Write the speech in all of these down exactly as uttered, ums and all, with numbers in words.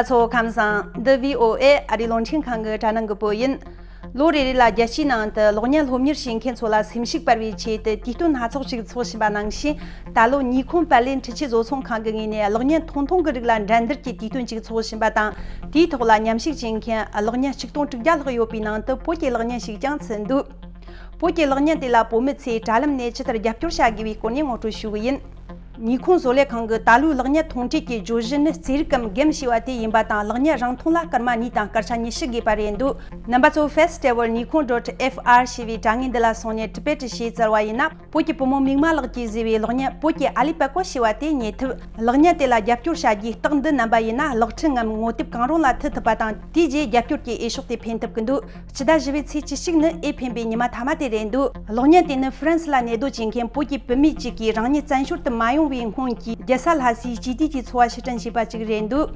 ཚོ་ཁམས་བཟང་། འདི་བྷི་ཨོ་ཨེ་ཨ་རིའི་རླུང་འཕྲིན་ཁང་གི་དྲ་སྣང་གི་བོད་ཡིན། ལོ་རེ་རེ་ལ་རྒྱལ་སྤྱིའི་ནང་དུ་གློག་བརྙན་སློབ་གཉེར་བྱེད་མཁན་ཚོ་ལ་སེམས་ཤུགས་སྤར་བའི་ཆེད་དུ་དུས་སྟོན་སྣ་ཚོགས་ཤིག་འཚོགས་བཞིན་པ་ནང་བཞིན། ད་ལོ་ནི་ཁོང་པར་ལེན་འཕྲུལ་ཆས་བཟོ་ཚོང་ཁང་གི་ངོས་ནས་གློག་བརྙན་ཐུང་ཐུང་གི་རིགས་ལ་འགྲན་བསྡུར་གྱི་དུས་སྟོན་ཅིག་འཚོགས་བཞིན་པ་དང་། དེའི་ཐོག་ལ་མཉམ་ཞུགས་བྱེད་མཁན་གློག་བརྙན་ཆིག་སྟོང་དྲུག་བརྒྱ་ལྷག་ཡོད་པའི་ནང་དུ་བོད་ཀྱི་གློག་བརྙན་ཞིག་ཀྱང་ཚུད་འདུག་བོད་ཀྱི་གློག་བརྙན་དེ་ལ་བོད་མི་ཚོས་དྲ་ལམ་ནས་ཇི་ལྟར་རྒྱབ་སྐྱོར་བྱ་དགོས་པའི་སྐོར་ནས་ངོ་སྤྲོད་ཞུ་གི་ཡིན། ནུས་ཁུངས་བཟོ་ལས་ཁང་གི་ད་ལོའི་གློག་བརྙན་མཐོང་གྲོལ་གྱི་བརྗོད་གཞི་ནི་རྩེད་རིགས་གམ་གེམ་ཞེས་པ་དེ་ཡིན་པ་དང་། གློག་བརྙན་རིང་ཐུང་ལ་སྐར་མ་གཉིས་དང་སྐར་ཆ་ཉི་ཤུ་དགོས་པ་རེད་འདུག་རྣམ་པ་ཚོ་festival nikon dot F R ཞེས་པའི་དྲ་ངོས་འདི་ལ་སོང་ནས་དྲི་དཔྱད་བྱེད་བཙལ་བ་ཡིན་ན། བོད་ཀྱི་བུ་མོ་མིག་དམར་ལགས་ཀྱིས་བཟོས་པའི་གློག་བརྙན་བོད་ཀྱི་ཨ་ལི་པ་ཀོ་ཞེས་པ་དེ་རྙེད་ཐུབ། གློག་བརྙན་དེ་ལ་རྒྱབ་སྐྱོར་བྱ་རྒྱུའི་རྟགས་འདི་རྣམ་པ་ཡིན་ན་གློག་འཕྲིན་ངམ་ངོ་དེབ་གང་རུང་ལ་མཐུད་ཐུབ་པ་དང་། དེའི་རྗེས་རྒྱབ་སྐྱོར་གྱི་འོས་ཤོག་དེ་འཕེན་ཐུབ་ཀྱི་འདུག་སྤྱི་ཟླ་བཞི་པའི་ཚེས་བཅུ་གཅིག་ནི་འོས་འཕེན་པའི་ཉི་མ་མཐའ་མ་དེ་རེད་འདུག་གློག་བརྙན་དེ་ནི་ཧྥ་རན་སི་ལ་གནས་སྡོད་བྱེད་མཁན་བོད་ཀྱི་བུད་མེད་ཅིག་གིས་རང་ཉིད་བཙན་བྱོལ་དུ་མ་ཡོང་བའི་སྔོན་གྱི་རྒྱལ་ས་ལྷ་སའི་སྐྱིད་སྡུག་གི་འཚོ་བ་ཕྱིར་དྲན་བྱས་པ་ཅིག་རེད་འདུག་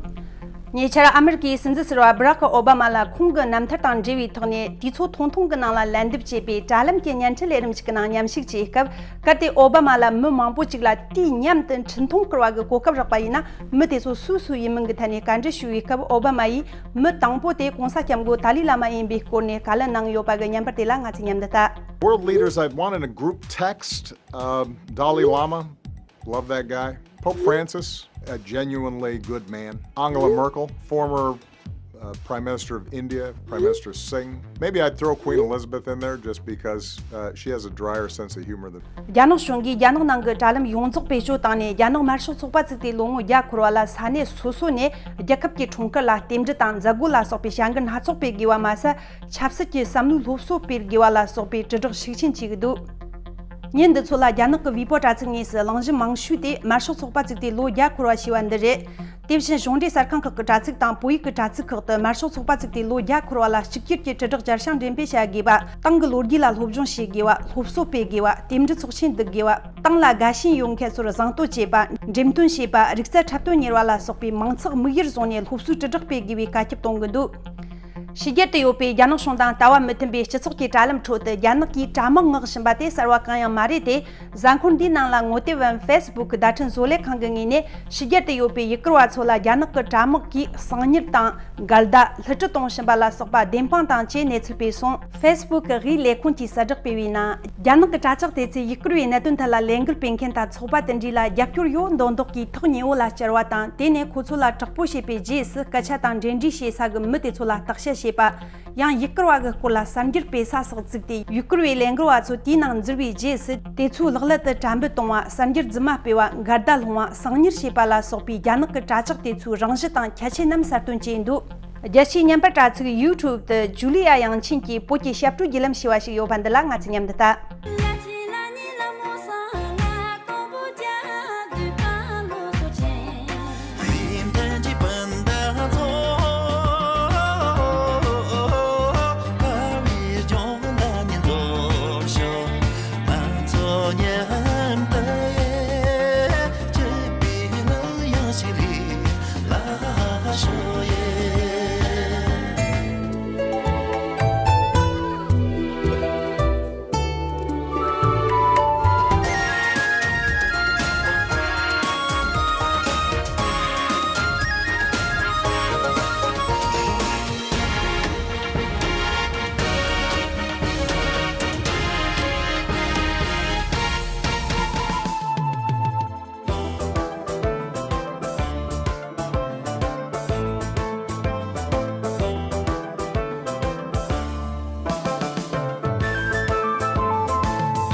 ཉེ་ཆར་ཨ་མེ་རི་ཀའི་སྲིད་འཛིན་ཟུར་པ་བྷ་རག་ཨོ་བྷ་མ་ལ་ཁོང་གི་རྣམ་ཐར་དང་འབྲེལ་བའི་ཐོག་ནས་དུས་ཚོད་ཐུང་ཐུང་གི་ནང་ལ་ལན་འདེབས་བྱས་པའི་དྲ་ལམ་གྱི་བརྙན་འཕྲིན་ལས་རིམ་ཞིག་གི་ནང་མཉམ་ཞུགས་བྱས་སྐབས། གལ་ཏེ་ཨོ་བྷ་མ་ལ་མི་མང་པོ་ཅིག་ལ་དུས་མཉམ་དུ་འཕྲིན་ཐུང་བསྐུར་བ་གི་གོ་སྐབས་རག་པ་ཡིན་ན། མི་དེ་ཚོ་སུ་སུ་ཡིན་མིན་གྱི་ཐད་ནས་བཀའ་འདྲི་ཞུ་བའི་སྐབས། ཨོ་བྷ་མ་ཡིས་མི་དང་པོ་དེ་གོང་ས་སྐྱབས་མགོན་ཏཱ་ལའི་བླ་མ་ཡིན་པའི་སྐོར་ནས་བཀའ་ལན་གནང་ཡོད་པ་གི་བརྙན་པར་དེ་ལ་ང་ཚོས་མཉམ་དུ་ལྟ། World leaders, I want in a group text, um, Dalai Lama, love that guy. Pope Francis, a genuinely good man. Angela Merkel, former uh, Prime Minister of India, Prime Minister Singh. Maybe I'd throw Queen Elizabeth in there just because uh, she has a drier sense of humor than རྒྱ་ནག་གཞུང་གིས་རྒྱ་ནག་ནང་གི་དྲ་ལམ་ཡོངས་རྫོགས་བེད་སྤྱོད་བཏང་ནས། རྒྱ་ནག་དམར་ཤོག་ཚོགས་པ་བཙུགས་ཏེ་ལོ་ངོ་བརྒྱ་འཁོར་བ་ལ་ས་གནས་སོ་སོ་ནས་རྒྱལ་ཁབ་ཀྱི་འཁྲུངས་སྐར་ལ་རྟེན་འབྲེལ་དང་མཛད་སྒོ་ལ་སོགས་པའི་བྱ་འགུལ་སྣ་ཚོགས་སྤེལ་དགོས་པ་མ་ཟད། ཆབ་སྲིད་ཀྱི་བསམ་བློའི་སློབ་གསོ་སྤེལ་དགོས་པ་ལ་སོགས་པའི་དྲིལ་བསྒྲགས་ཤུགས་ཆེན་བྱེད་ཀྱི་འདུག་ཉིན་འདི་ཚོ་ལ་རྒྱ་ནག་གི་ཝི་པོ་དྲ་ཚིགས་དངོས་སུ་གླེང་གཞི་མང་ཤོས་དེ་དམར་ཤོག་ཚོགས་པ་བཙུགས་ཏེ་ལོ་བརྒྱ་འཁོར་བ་ཞེས་པ་འདི་རེད། དེ་བཞིན་གཞུང་འབྲེལ་གསར་ཁང་ཁག་གི་དྲ་ཚིགས་དང་བོད་ཡིག་གི་དྲ་ཚིགས་ཁག་ཏུ་དམར་ཤོག་ཚོགས་པ་བཙུགས་ཏེ་ལོ་བརྒྱ་འཁོར་བ་ལ་གཅིག་གྱུར་གྱི་དྲིལ་བསྒྲགས་བསྐྱར་བཤད་འགྲེམས་སྤེལ་བྱ་དགོས་པ། ཏང་གི་ལོ་རྒྱུས་ལ་སློབ་སྦྱོང་བྱེད་དགོས་པ། སློབ་གསོ་སྤེལ་དགོས་པ། རྟེན་འབྲེལ་ཚོགས་ཆེན་འདུག་དགོས་པ། ཏང་ལ་དགའ་ཞེན་ཡོད་མཁན་ཚོར་གཟེངས་བསྟོད་བྱེད་པ། འགྲེམས་སྟོན་བྱེད་པ། རིག་རྩལ་འཁྲབ་སྟོན་གཉེར་བ་ལ་སོགས་པའི་མིང་ཚགས་དམིགས་ཡུལ་བཟུང་ནས་སློབ་གསོའི་དྲིལ་བསྒྲགས་སྤེལ་དགོས་པའི་བཀའ་ཁྱབ་གཏོང་གི་འདུག་ཕྱི་རྒྱལ་དུ་ཡོད་པའི་རྒྱ་ནག་གཞུང་དང་ལྟ་བ་མི་མཐུན་པའི་སྤྱི་ཚོགས་ཀྱི་དྲ་ལམ་ཁྲོད་དུ་རྒྱ་ནག་གིས་དྲ་དམག་མངགས་བཞིན་པ་དེ་གསར་བ་གང་ཡང་མ་རེད་དེ། གཟའ་འཁོར་འདིའི་ནང་ལ་ངོ་དེབ་བམ་ཧྥེ་སི་བུག་གི་བརྡ་འཕྲིན་བཟོ་ལས་ཁང་གི་ངོས་ནས་ཕྱི་རྒྱལ་དུ་ཡོད་པའི་ཡུལ་སྐོར་བ་ཚོ་ལ་རྒྱ་ནག་གི་དྲ་དམག་གིས་གསང་ཉུལ་དང་། འགལ་ཟླ། བསླུ་བྲིད་གཏོང་བཞིན་པ་ལ་སོགས་པ་བདེན་དཔང་དང་བཅས་གནས་ཚུལ་སྤེལ་སོང་། ཧྥེ་སི་བུག་གི་དབུས་ལས་ཁུངས་ཀྱིས་གསལ་བསྒྲགས་སྤེལ་བའི་ནང་། རྒྱ་ནག་གི་དྲ་ལྕག་དེ་ཚོས་ཡུལ་སྐོར་བའི་གནད་དོན་ཐད་ལ་ལས་འགུལ་སྤེལ་མཁན་དང་ཚོགས་པ་དེ་འདྲ་ལ་རྒྱབ་སྐྱོར་ཡོད་མདོག་མདོག་གིས་ཐག་ཉེ་བོ་ལ་བཅར་བ་དང་། དེ་ནས་ཁོ་ཚོ་ལ་དྲག་པོ་བྱས་པའི་རྗེས་སུ་སྐད་ཆ་དང་འབྲེལ་འདྲིས་བྱེད་ས་གི་མི་དེ་ཚོ་ལ་བརྟག་དཔྱད་བྱེད་པ། ཡང་ཡུལ་སྐོར་བ་གི་སྐོར་ལ་གསར་འགྱུར་སྤེལ་ས་སོགས་བཙུགས་ཏེ། ཡུལ་སྐོར་བའི་ལས་འགུལ་བ་ཚོ་དེའི་ནང་འཛུལ་བའི་རྗེས་སུ་དེ་ཚོའི་ལག་ལེན་དུ་དྲ་འབུལ་གཏོང་བ། གསར་འགྱུར་རྫུན་མ་སྤེལ་བ། འགལ་ཟླ་སློང་བ། གསང་ཉུལ་བྱེད་པ་ལ་སོགས་པའི་རྒྱ་ནག་གི་དྲ་ལྕག་དེ་ཚོའི་རང་གཞི་དང་ཁྱད་ཆོས་རྣམས་གསལ་སྟོན་བྱས་འདུག་རྒྱལ་སྤྱིའི་བརྙན་པར་དྲ་ཚིགས་ཡུ་ཊུབ་ཏུ་ཇུ་ལི་ཡ་ཡང་ཆིན་གྱིས་བོད་ཀྱི་ཞབས་བྲོ་བརྒྱུད་ལམ་ཞེས་པ་ཞིག་ཡོད་པ་འདི་ལ་ང་ཚོས་མཉམ་དུ་ལྟ།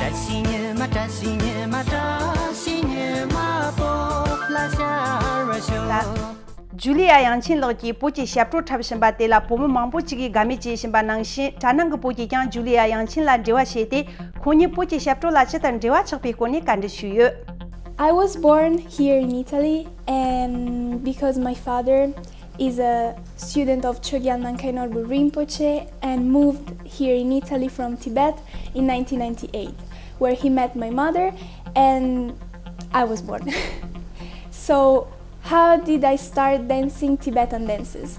བཀྲ་ཤིས་ཉི་མ། བཀྲ་ཤིས་ཉི་མ། བཀྲ་ཤིས་ཉི་མ་བོད་ལ་ཤར་བར་ཤོག་ཇུ་ལི་ཡ་ཡང་ཆིན་ལགས་ཀྱིས་བོད་ཀྱི་ཞབས་བྲོ་འཁྲབ་བཞིན་པ་དེ་ལ་བོད་མི་མང་པོ་ཅིག་གིས་དགའ་མོས་བྱེད་བཞིན་པ་ནང་བཞིན། དྲ་ནང་གི་བོད་ཀྱིས་ཀྱང་ཇུ་ལི་ཡ་ཡང་ཆིན་ལ་འབྲེལ་བ་བྱས་ཏེ། ཁོང་ཉིད་བོད་ཀྱི་ཞབས་བྲོ་ལ་ཇི་ལྟར་འབྲེལ་བ་ཆགས་པའི་སྐོར་ནས་བཀའ་འདྲི་ཞུས་ཡོད། I was born here in Italy, and because my father is a student of Chogyal Namkhai Norbu Rinpoche and moved here in Italy from Tibet in nineteen ninety-eight, where he met my mother, and I was born. So, how did I start dancing Tibetan dances?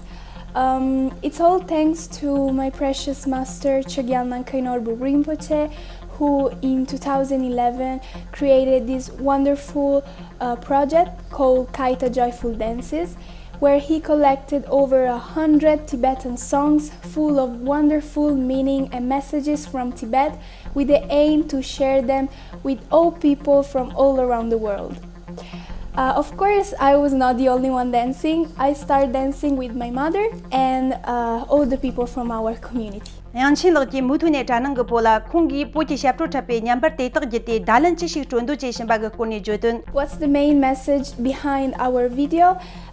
Um, it's all thanks to my precious master Chogyal Namkhai Norbu Rinpoche, who in two thousand eleven created this wonderful uh, project called Kaita Joyful Dances, where he collected over a hundred Tibetan songs full of wonderful meaning and messages from Tibet with the aim to share them with all people from all around the world. Uh, of course, I was not the only one dancing. I started dancing with my mother and uh, all the people from our community. དབྱངས་ཅན་ལགས་ཀྱིས་མུ་མཐུད་ནས་གྲྭ་ནང་གི་བུ་ལ་ཁོང་གིས་བོད་ཀྱི་ཞབས་བྲོ་འཁྲབ་པའི་ཉམས་པར་དེ་དག་བརྒྱུད་དེ་བརྡ་ལན་ཅི་ཞིག་སྤྲོད་འདོད་བྱེད་བཞིན་པ་གི་སྐོར་ནས་བརྗོད་དོན། What's the main message behind our video?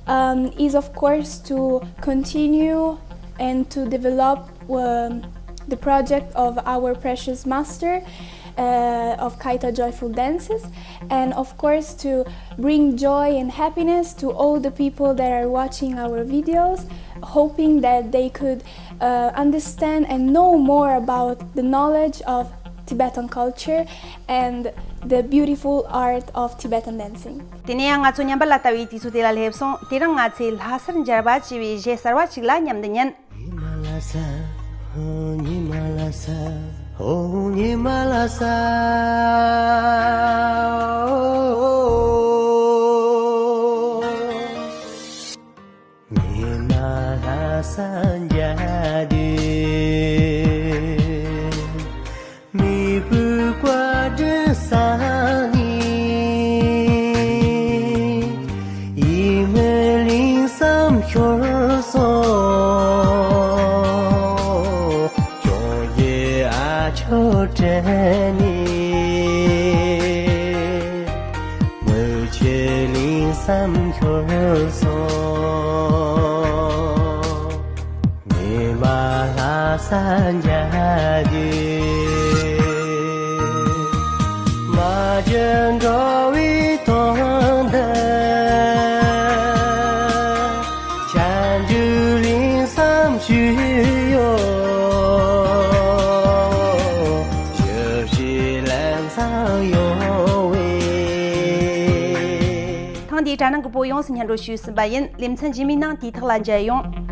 Um, is, of course, to continue and to develop um, the project of our precious master uh, of Kaita Joyful Dances, and of course to bring joy and happiness to all the people that are watching our videos, hoping that they could uh, understand and know more about the knowledge of Tibetan culture and the beautiful art of Tibetan dancing. དེ་ནས་ཡང་ང་ཚོ་ཉམས་པར་ལ་ལྟ་བའི་དུས་ཚོད་དེ་ལ་སླེབས་སོང་། དེ་རིང་ང་ཚོས་ལྷ་སར་འབྱར་བ་ཅེས་པའི་གཞས་གསར་བ་ཞིག་ལ་མཉམ་དུ་ཉན། ཉི་མ་ལྷ་ས། ཉི་མ་ལྷ་ས། ཉི་མ་ལྷ་ས། ཉི་མ་ལྷ་ས་འཇའ་སྡུད། མེ་བུ་བཀའ་དྲིན་བསམ་ནས། ཡིད་སྨོན་གླིང་བསམ་ཤོར་སོང་། སྐྱོ་གཞས་ཨ་ཆོ་དྲན་ནས། མུ་ཆེ་གླིང་བསམ་ཤོར་སོང་། ཉི་མ་ལྷ་ས་འཇའ་སྡུད། མ་བརྗེད་འགྲོ་བའི་དོན་དུ། བྱང་ཆུབ་གླིང་བསམ་ཞུས་ཡོད། ཞབས་ཕྱི་ལམ་བཟང་ཡོང་བའི། ཐེངས་འདིའི་གྲྭ་ནང་གི་བུ་ཡོངས་སུ་སྙན་སྒྲོན་ཞུས་ཟིན་པ་ཡིན། ལེ་ཚན་རྗེས་མའི་ནང་དེའི་ཐོག་ལ་མཇལ་ཡོང་།